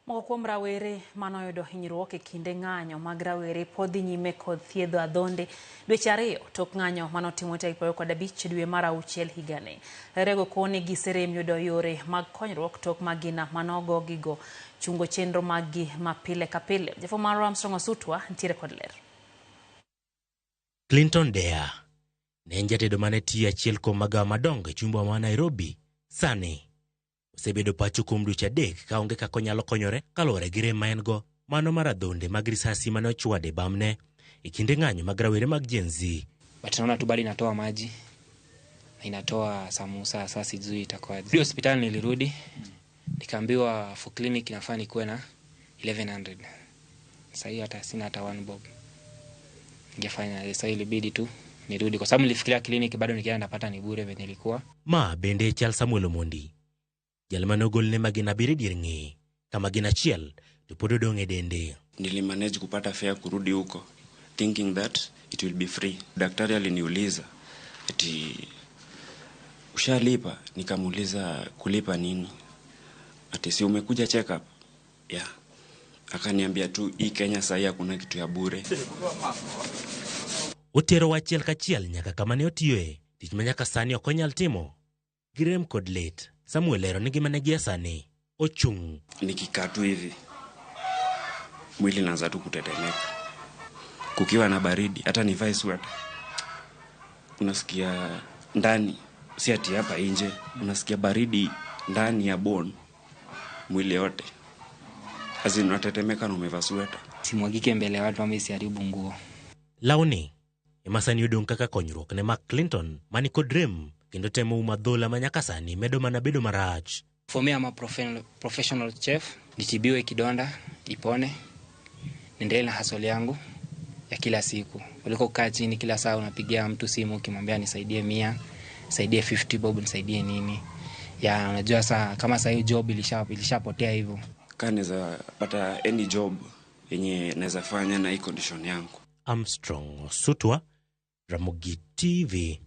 Moko kuom rawere manoyudo hinyruok e kinde ng'anyo mag rawere pod dhi nyime kod thiedho adhonde dweche 2 tok ng'anyo manotimore tarik 25 dwe mar auchiel higani. Rawerego koni giserem yudo yore mag konyruok tok magina manogogigo chungo chenro maggi ma pile ka pile. Jafwambo marwa Armstrong Osutwa ntiere kod ler. Clinton Dea ne en jatedo mane tiyo achiel kuom magawa madongo e chuny boma ma Nairobi. Sani osebedo pacho kuom dweche 3 ka onge kaka onyalo konyore kaluwore gi rem ma en go, mano mar adhonde mag risasi mane ochwade e bamne e kinde ng'anyo mag rawere mag Gen Z. But naona tu bado inatoa maji na inatoa samusa, sasa sijui itakuwaje. Ndio hospitali nilirudi nikaambiwa for clinic inafaa nikuwe na 1100. Sasa hiyo hata sina hata 1 bob. Ningefanya sasa, ilibidi tu nirudi kwa sababu nilifikiria clinic bado nikienda napata ni bure venye ilikuwa. Ma bende chal Samuel Omondi, jal mane ogolne magina 7 dier ng'eye ka magina achiel to pod odong' e dende. Nilimanage kupata fare kurudi huko thinking that it will be free. Daktari aliniuliza ati ushalipa? Nikamuuliza kulipa nini? Ati si umekuja check up? Yeah. Akaniambia tu hii Kenya sahi hakuna kitu ya bure. Otero achiel kachiel nyaka kama ne otiyoe, tich ma nyaka sani ok onyal timo. Gi rem kod lit, Samuel lero ni ngimane gie sani ochung'. Nikikaa tu hivi mwili inaanza tu kutetemeka. Kukiwa na baridi hata nivae sweater unasikia ndani, si ati hapa nje, unasikia baridi ndani ya bone mwili yote. As in unatetemeka na umevaa sweater. Simwagike mbele ya watu ama isiharibu nguo. Lawni ema sani odong' kaka konyruok ne Mark Clinton mani kod rem kendo temo umo adhola ma nyaka sani medo mana bedo marach. For me, I'm a professional chef. Nitibiwe kidonda, ipone, niendelee na hustle yangu ya kila siku. Kuliko kukaa chini kila saa unapigia mtu simu ukimwambia nisaidie 100, nisaidie 50 bob, nisaidie nini. Ya, unajua saa kama saa hiyo job ilishapotea hivyo. Ka naweza pata any job yenye naweza fanya na hii condition yangu. Armstrong Osutwa, Ramogi TV.